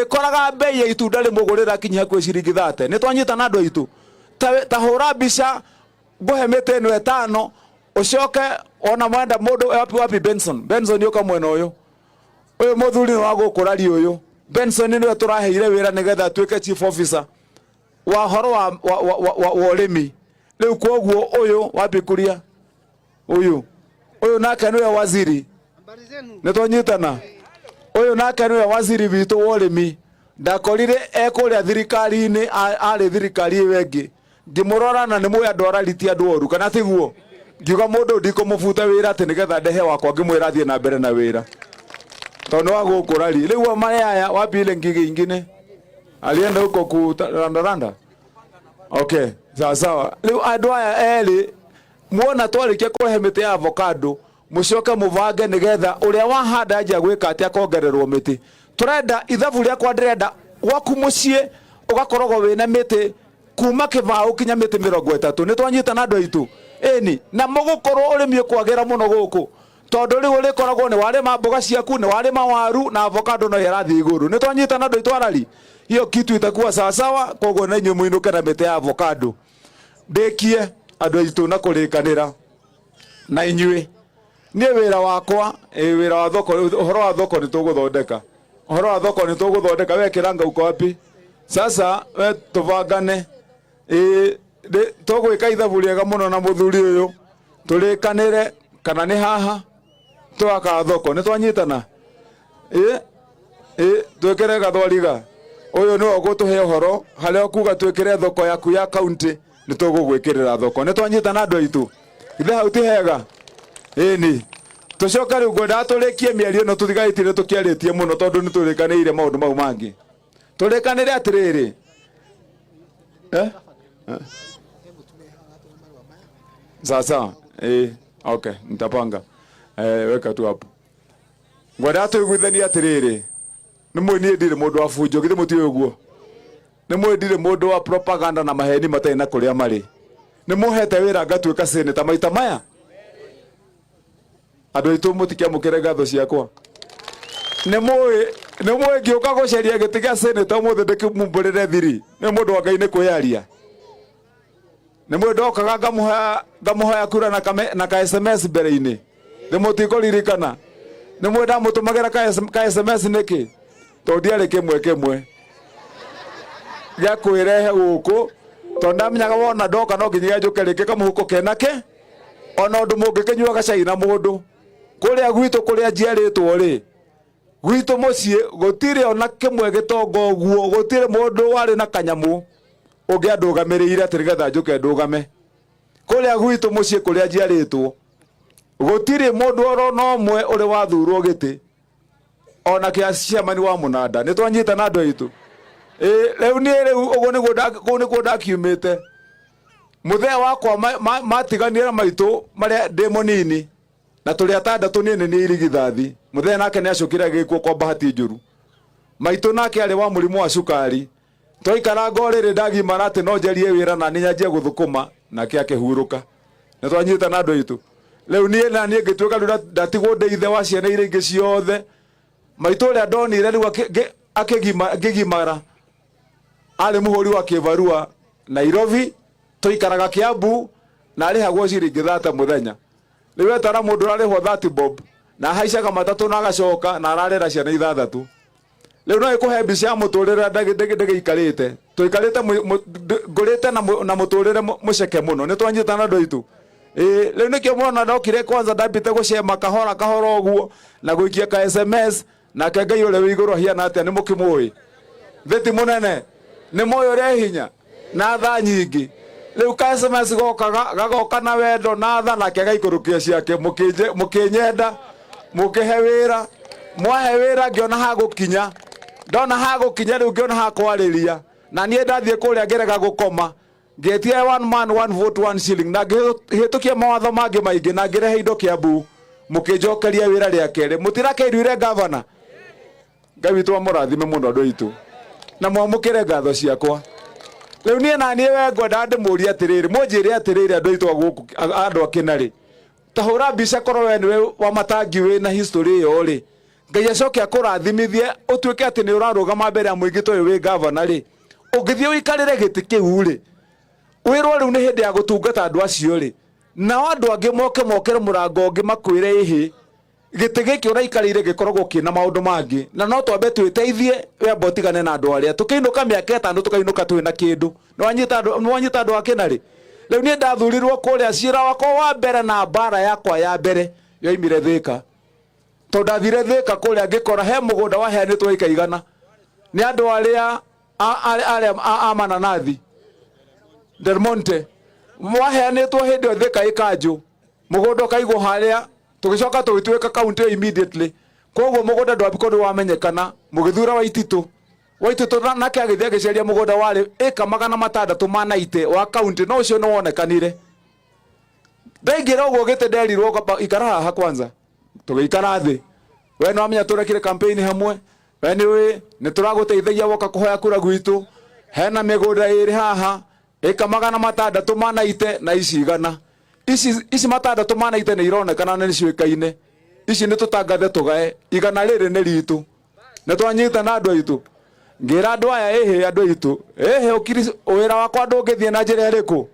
Koraga mbei ya itunda rĩmwe ũguo rĩrakinyia hakuhĩ ciringi 30. Nĩ twanyitana andũ aitũ? Ta hũra mbica ngũhe mĩtĩ ĩno ĩtano, ũcoke ona mwenda mũndũ wapi wapi Benson. Benson ũka mwena ũyũ. Ũyũ mũthuri nĩ wa gũkũ rari ũyũ. Benson nĩwe tũraheire wĩra nĩgetha atuĩke chief officer wa ũhoro wa ũrĩmi. Rĩu kwoguo ũyũ wapi kuria ũyũ ũyũ nake nĩwe waziri. Nĩ twanyitana? Ũyũ nake nĩwe waziri witũ wa ũrĩmi. Ndakorire e kũrĩa thirikari-inĩ, arĩ thirikari ĩyo ĩngĩ. Ngĩmũrora na nĩ mũĩ andũ arari ti andũ oru, kana tiguo? Ngiuga mũndũ ũyũ ndikũmũbuta wĩra atĩ nĩgetha ndehe wakwa, ngĩmwĩra athiĩ na mbere na wĩra tondũ nĩ wa gũkũ rari. Rĩu marĩa aya wapi ile ngigi ingine alienda huko kurandaranda. Okay, sawa sawa. Rĩu andũ aya erĩ muona twarĩkia kũrehe mĩtĩ ya avocado, mũcoke mũbange nĩgetha ũrĩa wahanda anjia gwĩka atĩ akongererwo mĩtĩ. Tũrenda ithabu rĩakwa, ndĩrenda gwaku mũciĩ ũgakoragwo wĩna mĩtĩ kuma kĩbaũ kinya mĩtĩ 30. Nĩ twanyitana andũ aitũ? Ĩni, na mũgũkorwo ũrĩmi ũkwagĩra mũno gũkũ, tondũ rĩu ũrĩkoragwo nĩ warĩma mboga ciaku, nĩ warĩma waru na avocado no ĩrathiĩ igũrũ. Nĩ twanyitana andũ aitũ arari? Hiyo kitu itakuwa sawasawa. Koguo na inyuĩ mũinũke na mĩtĩ ya avocado. Ndĩkie andũ aitũ na kũrĩkanĩra na inyuĩ. Niĩ wĩra wakwa, wĩra wa thoko, ũhoro wa thoko nĩ tũgũthondeka, ũhoro wa thoko nĩ tũgũthondeka. We kĩranga uko wapi sasa? We tũbangane, tũgwĩka ithabu rĩega mũno na mũthuri ũyũ, tũrĩkanĩre kana nĩ haha twaka thoko. Nĩ twanyitana? Twĩkĩre gathwariga ũyũ nĩwe ũgũtũhe ũhoro harĩa ũkuga twĩkĩre thoko yaku ya kaunti, nĩ tũgũgwĩkĩrĩra thoko. Nĩ twanyitana andũ aitũ? Ithe hau ti hega? Ĩni, tũcoke rĩu ngwendaga tũrĩkie mĩario ĩno tũtigaĩtire tũkĩarĩtie mũno, tondũ nĩ tũrĩkanĩire maũndũ mau mangĩ. Tũrĩkanĩre atĩrĩrĩ, eh? Eh? Sawa sawa. Okay, nitapanga. Weka tu hapo. Ngwendaga tũiguithanie atĩrĩrĩ, nĩ mũĩ niĩ ndirĩ mũndũ wa bunjo, githĩ mũtiũĩ ũguo? Nĩ mũĩ ndirĩ mũndũ wa propaganda na maheni matarĩ na kũrĩa marĩ. Nĩ mũhete wĩra ngatuĩka senator maita maya. Andũ aitũ mũtikĩamũkĩre ngatho ciakwa. Nĩ mũĩ ngĩũka gũcaria gĩtĩ gĩa senator ũmũthĩ ndĩkĩmumbũrĩre thiri. Nĩ mũndũ wa Ngai nĩ kwĩyaria. Nĩ mũĩ ndokaga ngamũhoya kura na ka SMS mbere-inĩ. Nĩ mũtikũririkana? Nĩ mũĩ ndamũtũmagĩra ka SMS nĩkĩ? Tondũ ndiarĩ kĩmwe kĩmwe gĩa kwĩrehe gũkũ, tondũ ndamenyaga wona ndoka no nginya njũke rĩngĩ kamũhuko kena ke ona ũndũ mũngĩkĩnyuaga cai na mũndũ. Kũrĩa gwitũ kũrĩa njiarĩtwo rĩ, gwitũ mũciĩ gũtirĩ ona kĩmwe gĩtonga ũguo, gũtirĩ mũndũ warĩ na kanyamũ ũngĩandũgamĩrĩire atĩ nĩgetha njũke ndũgame. Kũrĩa gwitũ mũciĩ kũrĩa njiarĩtwo gũtirĩ mũndũ oro na ũmwe ũrĩ wathurwo gĩtĩ ona kĩa ciamani wa mũnanda. Nĩ twanyitana andũ aitũ? Rĩu niĩ rĩu ũguo nĩguo kũu nĩkuo ndakiumĩte. Mũthee wakwa matiganire na maitũ marĩa ndĩ mũnini, na tũrĩ atandatũ, niĩ nĩ niĩ irigithathi. Mũthee nake nĩ acũkire agĩkua kwa bahati njũru. Maitũ nake arĩ wa mũrimũ wa cukari. Twaikaranga o rĩrĩ ndagimara atĩ no njarie wĩra na niĩ nyanjie gũthũkũma, nake akĩhurũka. Nĩ twanyitana andũ aitũ? Rĩu niĩ na niĩ ngĩtuĩka rĩu ndatigwo ndĩ ithe wa ciana iria ingĩ ciothe. Maitũ ũrĩa ndonire rĩu ngĩgimara arĩ mũhũri wa kĩbarua Nairobi, tũikaraga Kiambu, na arĩhagwo ciringi 30 mũthenya. Rĩu etara mũndũ ũrarĩhwo 30 bob na ahaicaga matatũ na agacoka na ararera ciana ithathatũ. Rĩu no ĩkũhe mbica ya mũtũrĩre ndĩgĩikarĩte tũikarĩte ngũrĩte na mũtũrĩre mũceke mũno. Nĩ twanyitana andũ aitũ? Ĩĩ, rĩu nĩkĩo mwana ndokire kwanza ndambĩte gũcema kahora kahora ũguo na gũikia ka SMS. Nake Ngai ũrĩa wĩ igũrũ ahiana atĩa? Nĩ mũkĩmũĩ thĩti mũnene, nĩ mũĩ ũrĩa hinya na tha nyingĩ. Rĩu ka SMS gokaga gagoka na wendo na tha, nake agaikũrũkia ciake. Mũkĩnyenda, mũkĩhe wĩra, mwahe wĩra ngĩona ha gũkinya, ndona ha gũkinya rĩu ngĩona ha kwarĩria. Na niĩ ndathiĩ kũrĩa ngĩrega gũkoma, ngĩtia one man one vote one shilling, na ngĩhĩtũkia mawatho mangĩ maingĩ na ngĩrehe indo Kiambu. Mũkĩnjokeria wĩra rĩa kerĩ, mũtirakĩiruire gavana. Ngai witũ amũrathime mũno andũ aitũ na mwamũkĩre ngatho ciakwa. Rĩu niĩ na niĩ we ngwendaga ndĩmũrie atĩrĩrĩ, mũnjĩre atĩrĩrĩ, andũ aitũ a gũkũ, andũ a Kĩnarĩ, ta hũra mbica korwo we nĩwe wa matangi wĩna history ĩyo rĩ. Ngai acoke akũrathimithie ũtuĩke atĩ nĩ ũrarũgama mbere ya mũingĩ ta ũyũ wĩ gavana rĩ, ũngĩthiĩ ũikarĩre gĩtĩ kĩu rĩ, wĩrwo rĩu nĩ hĩndĩ ya gũtungata andũ acio rĩ, nao andũ angĩ moke mokere mũrango ũngĩ makwĩre ĩhĩ, gĩtĩ gĩkĩ ũraikarĩire gĩkoragwo kĩna maũndũ mangĩ, na no twambe twĩteithie, we amba ũtigane na andũ arĩa tũkĩinũka mĩaka 5 tũkainũka twĩna kĩndũ. Nĩwanyita andũ a kĩnarĩ? Rĩu niĩ ndathurirwo kũrĩa, cira wakwa wa mbere na mbara yakwa ya mbere yoimire Thĩka, tondũ ndathire Thĩka kũrĩa ngĩkora he mũgũnda waheanĩtwo ĩka 100 nĩ andũ arĩa arĩa a mananathi Del Monte, waheanĩtwo hĩndĩ ĩyo Thĩka ĩkanjũ, mũgũnda ũkaigwo harĩa, tũgĩcoka tũgĩtuĩka kaunti ĩyo immediately. Koguo mũgũnda ndwambiko wamenyekana, mũgĩthura Waititũ. Waititũ nake agĩthiĩ agĩcaria mũgũnda warĩ ĩka 690 wa kaunti, no ũcio nĩ wonekanire. Ndaingĩra ũguo gĩtĩ nderirwo ikara haha kwanza, tũgĩikara thĩ. We nĩ wamenya tũrekire campaign hamwe, we nĩ ũĩ nĩ tũragũteithagia woka kũhoya kura gwitũ, hena mĩgũnda ĩrĩ haha ĩka 690 na ici 100, ici 690 nĩ ironekana na nĩ ciũĩkaine, ici nĩ tũtangathe tũgae, 100 rĩrĩ nĩ ritũ. Nĩ twanyita na andũ aitũ, ngĩra andũ aya ĩhĩ, andũ aitũ ĩhĩ, ũkiri wĩra wakwa ndũngĩthiĩ na njĩra ĩrĩkũ,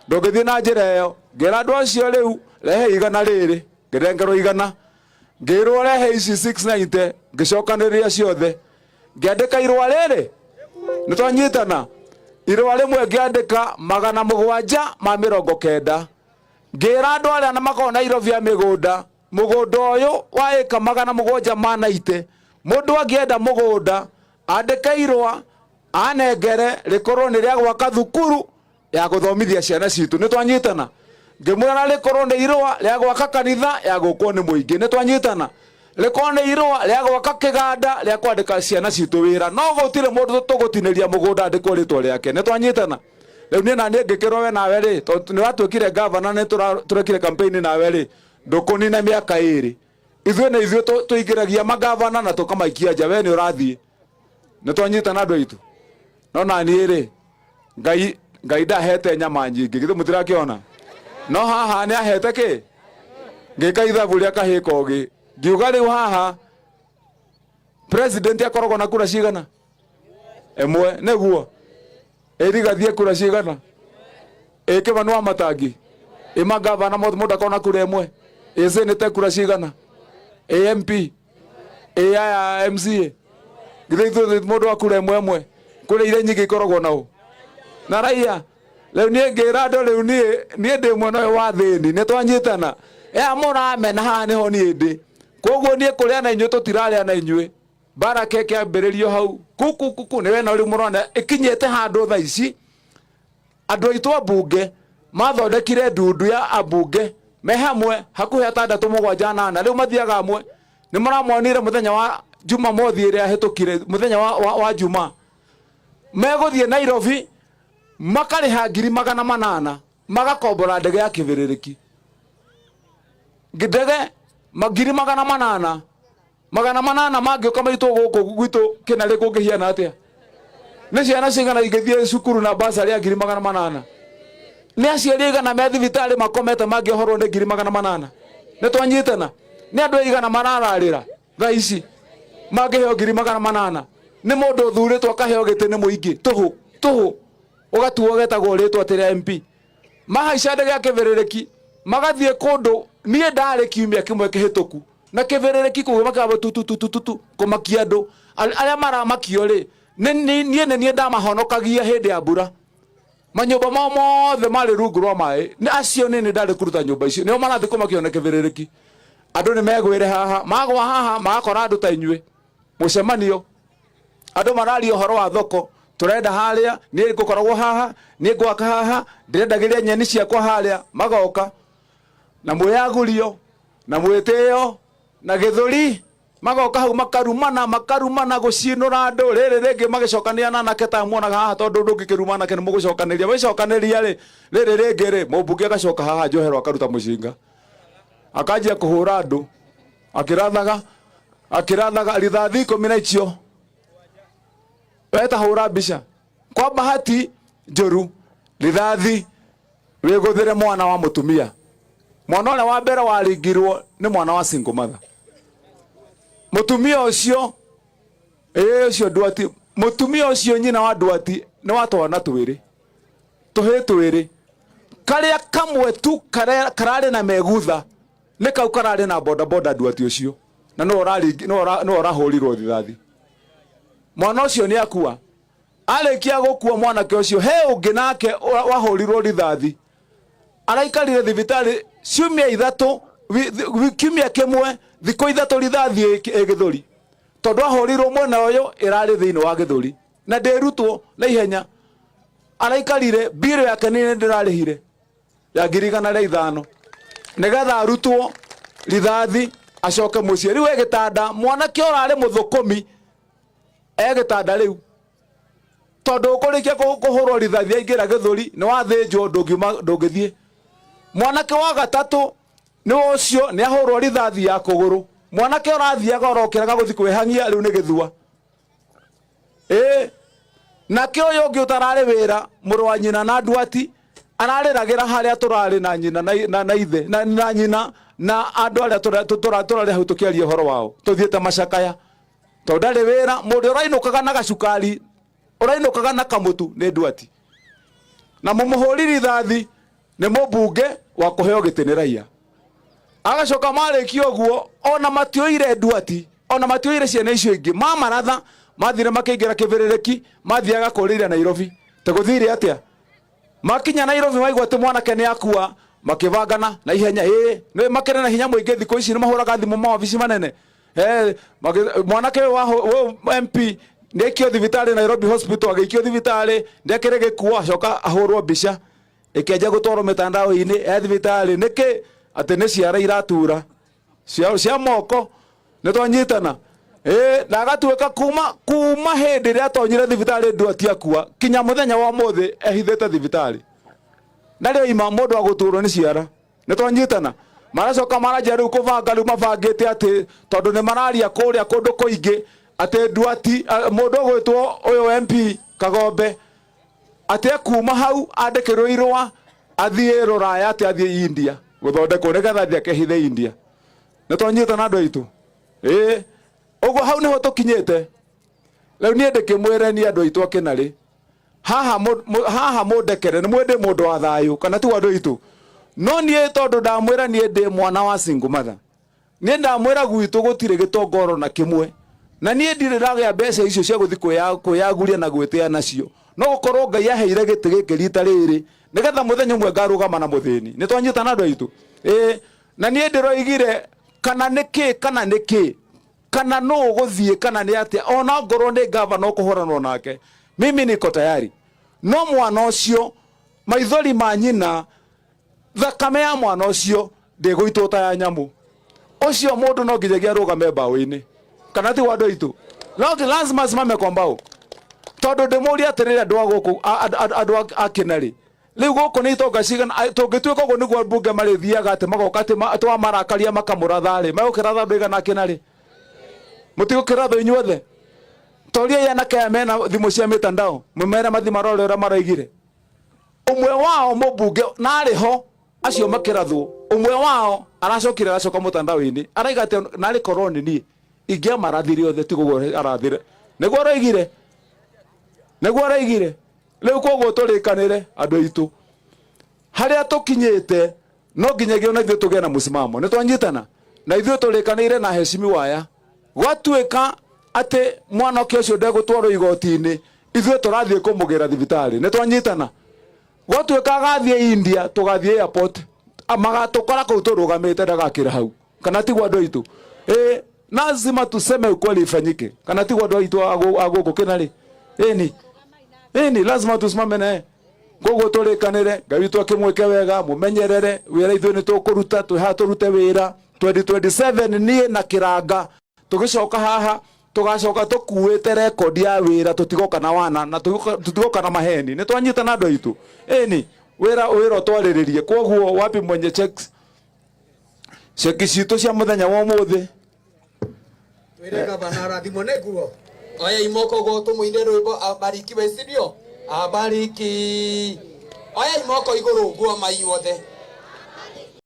ndũngĩthiĩ na njĩra ĩyo. Ngĩra andũ acio rĩu rehe 100 rĩrĩ, ngĩnengerwo 100, ngĩrwo rehe ici 690, ngĩcokanĩrĩria ciothe, ngĩandĩka irũa rĩrĩ. Nĩ twanyitana, irũa rĩmwe ngĩandĩka 790, ngĩra andũ arĩa makoragwo Nairobi a mĩgũnda, mũgũnda ũyũ wa ĩka 790, mũndũ angĩenda mũgũnda andĩke irũa anengere rĩkorwo nĩ rĩa gwaka thukuru ya gũthomithia ciana citũ. Nĩ twanyitana, ngĩmwĩra rĩkorwo nĩ irũa rĩa gwaka kanitha ya gũkwo nĩ mũingĩ. Nĩ twanyitana, rĩkorwo nĩ irũa rĩa gwaka kĩganda rĩa kwandĩka ciana citũ wĩra, no gũtirĩ mũndũ tũgũtinĩria mũgũnda andĩkwo rĩtwa rĩake. Nĩ twanyitana. Rĩu niĩ na niĩ ngĩkĩrwo we nawe rĩ, tondũ nĩ watuĩkire gavana, nĩ tũrekire campaign nawe rĩ, ndũkũnina mĩaka 2, ithuĩ nĩ ithuĩ tũingĩragia magavana na tũkamaikia nja, we nĩ ũrathiĩ. Nĩ twanyitana andũ aitũ. No na niĩ rĩ, Ngai ndahete nyama nyingĩ, githĩ mũtirakĩona? No haha nĩ ahete kĩ? Ngĩka ithabu rĩa kahĩĩ kogĩ, ngiuga rĩu haha president akoragwo na kura cigana? 1, nĩguo ĩrigathie kura cigana? Ĩ Kĩmani wa Matangi, ĩ magavana mothe mũndũ akoragwo na kura 1, ĩ senate kura cigana? Ĩ MP, ĩ aya MCA, githĩ ithuĩ mũndũ wa kura 1 1, kũrĩ iria nyingĩ ikoragwo nao na raia. Rĩu niĩ ngĩra andũ rĩu niĩ ndĩ mwena ũyũ wa thĩni, nĩ twanyitana, ya mũramena haha nĩho niĩ ndĩ, koguo niĩ kũrĩa na inyuĩ tũtirarĩa na inyuĩ. Mbara kĩambĩrĩrio hau kuku kuku, nĩ wena rĩu mũrona ĩkinyĩte handũ thaa ici andũ aitũ ambunge mathondekire ndundu ya ambunge me hamwe hakuhĩ 6 7 8, rĩu mathiaga hamwe. Nĩ mũramonire mũthenya wa Jumamothi ĩrĩa hĩtũkire, mũthenya wa Juma megũthiĩ Nairobi makarĩha 800,000 magakombora ndege ya kĩbĩrĩrĩki, ndege 800,000, 800 mangĩũka maitũ gũkũ gwitũ kĩnarĩ kũngĩhiana atĩa? Nĩ ciana cigana ingĩthiĩ cukuru na basarĩ ya 800,000? Nĩ aciari aigana me thibitarĩ makomete mangĩohorwo nĩ 800,000? Nĩ twanyitana, nĩ andũ aigana marararĩra thaa ici mangĩheo 800,000? Nĩ mũndũ ũthurĩtwo akaheo gĩtĩ nĩ mũingĩ tũhũ tũhũ, ũgatuo getagwo rĩtwa atĩ rĩa MP. Mahaica ndege ya kĩbĩrĩrĩki magathiĩ kũndũ. Niĩ ndarĩ kiumia kĩmwe kĩhĩtũku na kĩbĩrĩrĩki kũu makamba tu tu tu tu tu kũmakia andũ arĩa maramakio rĩ, niĩ nĩ niĩ ndamahonokagia hĩndĩ ya mbura, manyũmba mao mothe marĩ rungu rwa maĩ, nĩ acio nĩ nĩ ndarĩ kũruta nyũmba icio, nĩo marathiĩ kũmakio na kĩbĩrĩrĩki. Andũ nĩ megwĩre haha, magwa haha magakora andũ ta inyuĩ mũcemanio, andũ mararia ũhoro wa thoko, tũrenda harĩa, niĩ ngũkoragwo haha, niĩ ngwaka haha, ndĩrendagĩria nyeni ciakwa harĩa, magoka na mwĩyagũrio na mwĩtĩo na gĩthũri, magoka hau makarumana makarumana gũcinũra andũ. Rĩrĩ rĩngĩ magĩcokania na anake ta muonaga haha, tondũ ndũngĩkĩruma anake nĩ mũgũcokanĩria, magĩcokanĩria rĩ, rĩrĩ rĩngĩ rĩ, mũmbunge agacoka haha njohero akaruta mũcinga akanjia kũhũra andũ akĩrathaga akĩrathaga rithathi 10 na icio weta hũra mbica. Kwa bahati njũru rithathi wĩgũthĩre mwana wa mũtumia, mwana ũrĩa wa mbere waringirwo nĩ mwana wa single mother. Mutumia ucio, ĩĩ, ũcio Nduati, mutumia ũcio nyina wa Nduati nĩ wa twana twĩrĩ, tũhĩ twĩrĩ, karĩa kamwe tu kararĩ na megutha nĩ kau kararĩ na bodaboda. Nduati ũcio na nĩwe nĩwe ũrahũrirwo rithathi. Mwana ũcio nĩ akua. Arĩkia gũkua mwanake ũcio, he ũngĩ nake wahũrirwo rithathi, araikarire thibitarĩ ciumia 3, kiumia kĩmwe, thikũ 3, rithathi ĩ gĩthũri, tondũ ahũrirwo mwena ũyũ, ĩrarĩ thĩinĩ wa gĩthũri na ndĩrutwo na ihenya. Araikarire, mbirũ yake nĩ ndĩrarĩhire ya 105,000 nĩgetha arutwo rithathi acoke mũciĩ. Rĩu e gĩtanda, mwanake ũrarĩ mũthũkũmi e gĩtanda rĩu, tondũ ũkũrĩkia kũhũrwo rithathi aingĩra gĩthũri, nĩ wathĩnjwo, ndũngiuma, ndũngĩthiĩ. Mwanake wa gatatũ nĩ ũcio nĩ ahũrwo rithathi ya kũgũrũ, mwanake ũrathiaga orokĩraga gũthiĩ kwĩhang'ia, rĩu nĩ gĩthua. Ĩĩ, nake ũyũ ũngĩ ũtararĩ wĩra, mũrũ wa nyina na Nduati, ararĩragĩra harĩa tũrarĩ na nyina na ithe na nyina na andũ arĩa tũrarĩ hau tũkĩaria ũhoro wao, tũthiĩte macakaya tondũ ndarĩ wĩra. Mũndũ ũrainũkaga na gacukari, ũrainũkaga na kamũtu nĩ Nduati, na mũmũhũri rithathi nĩ mũmbunge wa kũheo gĩtĩ nĩ raia. Agacoka marĩkia ũguo, ona matioire Nduati, ona matioire ciana icio ingĩ, mamaratha mathire makĩingĩra kĩbĩrĩrĩki, mathiaga kũrĩire Nairobi. Tegũthire atĩa? Makinya Nairobi maigua atĩ mwanake nĩ akua, makĩbangana na ihenya. Ĩĩ, nĩ makĩrĩ na hinya mũingĩ thikũ ici, nĩ mahũraga thimũ mawabici manene. Mwanake ũyũ wa ũyũ MP nĩ aikio thibitarĩ Nairobi Hospital, agĩikio thibitarĩ ndekĩrĩ gĩkuo, acoka ahũrwo mbica ĩkĩanjia gũtwarwo mĩtandao-inĩ e thibitarĩ. Nĩkĩ? Atĩ nĩ ciara iratura cia moko. Nĩ twanyitana? Ĩĩ, na agatuĩka kuma hĩndĩ ĩrĩa atonyire thibitarĩ Nduati akua kinya mũthenya wa ũmũthĩ ehithĩte thibitarĩ, ndarĩ oima, mũndũ wa gũturwo nĩ ciara. Nĩ twanyitana? Maracoka maranjia rĩu kũbanga, rĩu mabangĩte atĩ tondũ nĩ mararia kũrĩa kũndũ kũingĩ atĩ Nduati, mũndũ ũgwĩtwo ũyũ MP Kagombe, atĩ ekuma hau andĩkĩrwo irũa athiĩ rũraya, atĩ athiĩ India gũthondekwo nĩgetha athiĩ akehithe India. Nĩ twanyitana, andũ aitũ? Ĩĩ, ũguo hau nĩho tũkinyĩte rĩu. Niĩ ndĩkĩmwĩre ni andũ aitũ akĩnarĩ haha, haha mũndekere, nĩ mwĩ ndĩ mũndũ wa thayũ kana ti, andũ aitũ? No niĩ tondũ ndamwĩra niĩ ndĩ mwana wa single mother, niĩ ndamwĩra gwitũ gũtirĩ gĩtongoro na kĩmwe, na niĩ ndirĩ ndagĩa mbeca icio cia gũthiĩ kwĩyaguria na gwĩtĩa nacio. No gũkorwo Ngai aheire gĩtĩ gĩkĩ rita rĩrĩ nĩgetha mũthenya ũmwe ngarũgama na mũthĩni. Nĩ twanyitana, andũ aitũ? Ĩĩ, na niĩ ndĩroigire kana nĩ kĩ, kana nĩ kĩ, kana nũ ũgũthiĩ, kana nĩ atĩa, ona ngorwo nĩ gavana ũkũhũranwo nake, mimi niko tayari. No mwana ũcio, maithori ma nyina, thakame ya mwana ũcio ndĩgũitwo ta ya nyamũ. Ũcio mũndũ no nginyagia arũgame mbaũ-inĩ, kana ti, andũ aitũ? No lazima asimame kwa mbao, tondũ ndĩmũrie atĩrĩrĩ, andũ a gũkũ, andũ a Kĩnarĩ, rĩu gũkũ nĩ itonga cigana? Tũngĩtuĩka ũguo nĩguo mbunge marĩthiaga, atĩ magoka atĩ twamarakaria makamũratha-rĩ, megũkĩratha andũ aigana Kĩnarĩ? Mũtigũkĩrathwo inyuothe? Toriai anake aya mena thimũ cia mitandao, mũmere mathi marore ũrĩa maroigire. Ũmwe wao mũmbunge narĩ ho acio makĩrathwo, ũmwe wao aracokire aracoka mũtandao-inĩ araiga atĩ narĩ korwo nĩ niĩ ingĩamarathire othe, ti guo arathire, nĩguo aroigire, nĩguo aroigire. Rĩu koguo tũrĩkanĩre, andũ aitũ, harĩa tũkinyĩte no nginyagia ona ithuĩ tũgĩe na mũsimamo. Nĩ twanyitana? Na ithuĩ tũrĩkanĩire na heshimiwa aya, gwatuĩka atĩ mwanake ũcio ndegũtwarwo igoti-inĩ, ithuĩ tũrathiĩ kũmũgĩra thibitarĩ. Nĩ twanyitana? Gwatuĩka agathiĩ India, tũgathiĩ airport, magatũkora kũu tũrũgamĩte, ndagakĩra hau, kana tiguo, andũ aitũ? Ĩ, lazima tuseme ukweli ifanyike, kana tiguo, andũ aitũ a gũkũ Kĩnarĩ? Ĩni, ĩni, lazima tusimame naye. Koguo tũrĩkanĩre, Ngai witũ akĩmwĩke wega, mũmenyerere wĩra. Ithuĩ nĩ tũkũruta, twĩ haha tũrute wĩra. 2027 niĩ na Kĩranga tũgĩcoka haha, tũgacoka tũkuĩte rekondi ya wĩra, tũtigoka na wana na tũtigoka na maheni. Nĩ twanyitana, andũ aitũ? Ĩni, wĩra wĩra ũtwarĩrĩrie. Koguo wapi mwenye checks, ceki citũ cia mũthenya wa ũmũthĩ? Twĩre gavana arathimwo nĩ nguo. Oya imoko ũguo tũmũine rwĩmbo abarikiwe, si ndio? Abariki. Oya imoko igũrũ nguo mainyuothe.